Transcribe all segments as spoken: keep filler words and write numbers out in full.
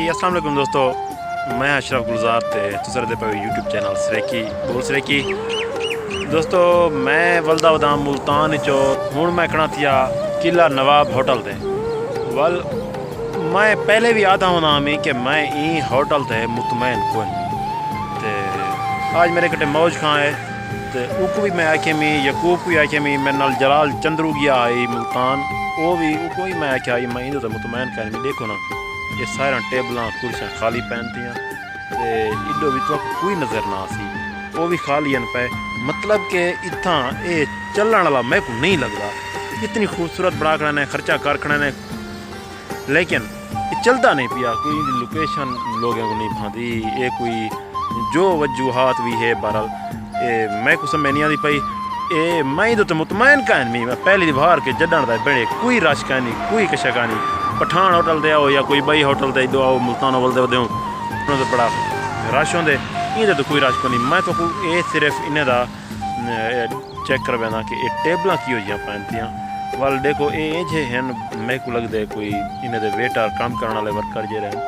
السلام علیکم دوستو، میں اشرف گلزار تے تساں ݙیہدے پئے ہو یوٹیوب چینل سرائیکی، بول سرائیکی۔ دوستو، میں ولدا وداں ملتان وچوں، ہݨ میں کھڑا تھیا قلعہ نواب ہوٹل تے۔ ول، میں پہلے وی آہدا ہوندا ہمی کہ میں ایں ہوٹل تے مطمئن کوئن۔ تے آج میݙے کٹھے موج خاں ہے، تے اوکوں وی میں آکھیا می، یعقوب کوں وی آکھیا می، میݙے نال جلال چندرو ڳیا ہئی ملتان، او وی، اوکوں وی میں آکھیا ہئی میں ایندے تے مطمئن کائنی۔ ݙیکھو نا، اے ساریاں ٹیبلاں، کرسیاں خالی پئین تھیاں، تے ایݙو وی تہاکوں کوئی نظر نہ آسی، او وی خالی ہن پئے۔ مطلب کہ اتھاں اے چلݨ والا میکوں نہیں لڳدا۔ اتنی خوبصورت بݨا کھڑے نے، خرچہ کر کھڑے نے، لیکن اے چلدا نہیں پیا، کوئی ایندی لوکیشن لوگیں کوں نہیں بھاندی، اے کوئی جو وجوہات وی ہے، بہرحال اے میکوں سمجھ نہیں آندی پئی۔ اے میں ایندے تے مطمئن کائنی، میں پہلی وار کہ جݙݨ دا بݨے، کوئی رش کائنی، کوئی کشا کائنی۔ پٹھان ہوٹل تے آؤ یا کوئی ٻئی ہوٹل تے ݙو آؤ، ملتان ہوٹل تے ودے ہو، انہاں تے بڑا رش ہوندے، ایندے تے کوئی رش کونی۔ میں تہاکوں اے صرف انہیں دا، اے، چیک کروینداں کہ اے ٹیبلاں کیہو جیہاں پئین تھیاں۔ ول ݙیکھو، اے اینجھے ہن، میکوں لڳدے کوئی انہیں دے ویٹر، کم کرݨ والے ورکر جیڑھے ہن،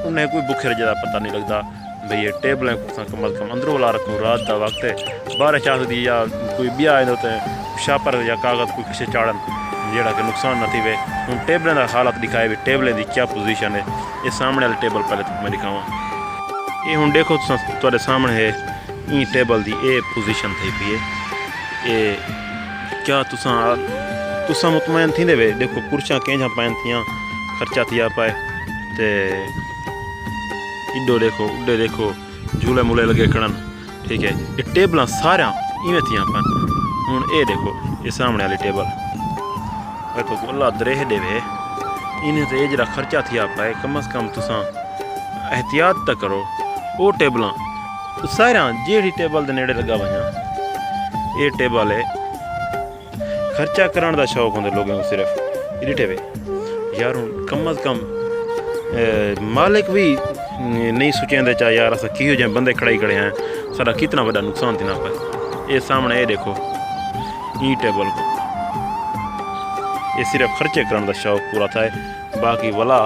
انہیں کوئی بکھے رڄے دا پتہ نہیں لڳدا۔ بھئی اے ٹیبلیں کوں اساں کم از کم اندروں ولا رکھوں، رات دا وقت ہے، بارش آ سڳدی یا کوئی ٻیا ایندے تے شاپر یا کاغذ کوئی کسے چاڑھن، جیڑھا کہ نقصان نہ تھیوے۔ ہݨ ٹیبلیں دا حالت ݙکھائے وی، ٹیبلیں دی کیا پوزیشن ہے، اے سامݨے والی ٹیبل پہلے تہاکوں میں ݙکھاواں۔ اے ہݨ ݙیکھو تساں، تہاݙے سامݨے ہے، ایں ٹیبل دی اے پوزیشن تھئی پئی ہے۔ اے کیا تساں، تساں مطمئن تھیندے وے؟ ݙیکھو کرسیاں کینجھاں پئین تھیاں، خرچہ تھیا پئے، تے ایݙو ݙیکھو، اݙے ݙیکھو، جھولے مولے لڳے کھڑن، ٹھیک ہے۔ اے ٹیبلاں ساریاں ایویں تھیاں پن۔ ہݨ اے ݙیکھو، اے سامݨے والی ٹیبل، ݙیکھو، اللہ درہ ݙیوے، انہیں تے اے جیڑھا خرچہ تھیا پئے، کم از کم تساں احتیاط تاں کرو۔ او ٹیبلاں، او ساریاں جیڑھی ٹیبل دے نیڑے لڳا ونڄاں، اے ٹیبل ہے۔ خرچہ کرݨ دا شوق ہوندے لوگیں کوں صرف، اے ݙٹھے وے۔ یار ہݨ کم از کم، اے، مالک وی نہیں سوچیندے چا یار اساں کیہو جہے بندے کھڑائی کھڑے ہیں، ساݙا کتنا وݙا نقصان تھیندا پئے۔ اے سامݨے اے ݙیکھو، ایں ٹیبل کوں، اے صرف خرچے کرݨ دا شوق پورا تھئے، باقی ولا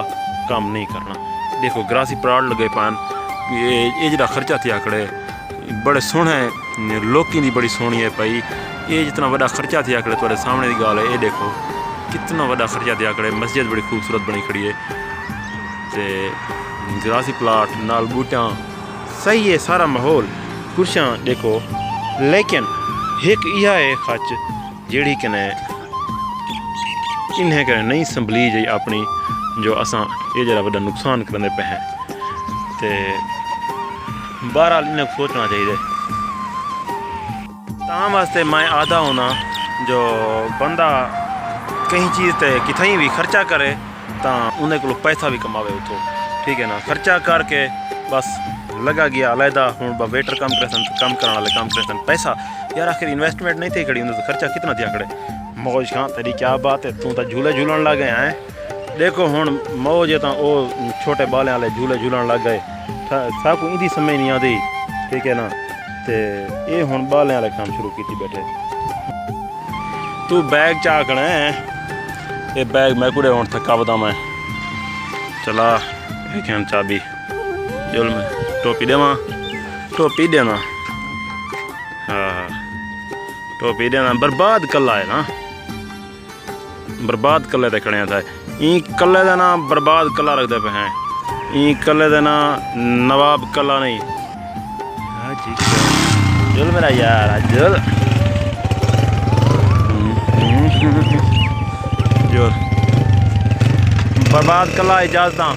کم نہیں کرݨا۔ ݙیکھو گراسی پلاٹ لڳے پئین، اے، اے جیڑھا خرچہ تھیا کھڑے، بڑے سوہݨے، لوکیں دی بڑی سوہݨی ہے پئی۔ اے جتنا وݙا خرچہ تھیا کھڑے، تہاݙے سامݨے دی ڳالھ ہے، اے ݙیکھو کتنا وݙا خرچہ تھیا کھڑے، مسجد بڑی خوبصورت بݨی کھڑی ہے۔ تے گراسی پلاٹ نال ٻوٹیاں، صحیح ہے سارا ماحول، کرسیاں ݙیکھو، لیکن ہک ایہا ہے خچ جیڑھی کنے انہیں کنے نہیں سنبھلی جئی اپݨی، جو اساں اے جیڑھا وݙا نقصان کریندے پئے ہیں۔ تے بہرحال انہیں کوں سوچݨا چاہیدے۔ تاں واسطے میں آہدا ہونداں جو بندہ کہیں چیز تے کتھائیں وی خرچہ کرے، تاں اوندے کولوں پیسہ وی کماوے اتھوں، ٹھیک ہے نا۔ خرچہ کر کے بس لڳا ڳیا علیحدہ، ہݨ با ویٹر کم کریسن، کم کرݨ والے کم کریسن، پیسہ، یار آخر انویسٹمنٹ نہیں تھئی کھڑی، اوندے تے خرچہ کتنا تھیا کھڑے۔ موج خان تیݙی کیا بات ہے، توں تاں جھولے جھولݨ لڳ ڳئے ہیں۔ ݙیکھو ہݨ موج ہے تاں او چھوٹے ٻالیاں والے جھولے جھولݨ لڳ ڳئے۔ سا-، ساکوں ایندی سمجھ نہیں آندی، ٹھیک ہے نا۔ تے اے ہݨ ٻالیاں والے کم شروع کیتی ٻیٹھے۔ توں بیگ چا کھڑے ہیں؟ اے بیگ میکوں ݙے، ہݨ تھکا ودا میں۔ چلا، اے کھن چابی۔ جل میں ٹوپی ݙیواں، ٹوپی ݙیواں۔ ہاں، ٹوپی ݙیواں۔ برباد کلا ہے نا، برباد کلے تے کھڑے ہیں سائے۔ ایں کلے دا ناں برباد کلا رکھدے پئے ہیں۔ ایں کلے دا ناں نواب کلا نہیں۔ ہاں جی۔ جل میرا یار، جل۔ جل۔ برباد کلا اجازتاں۔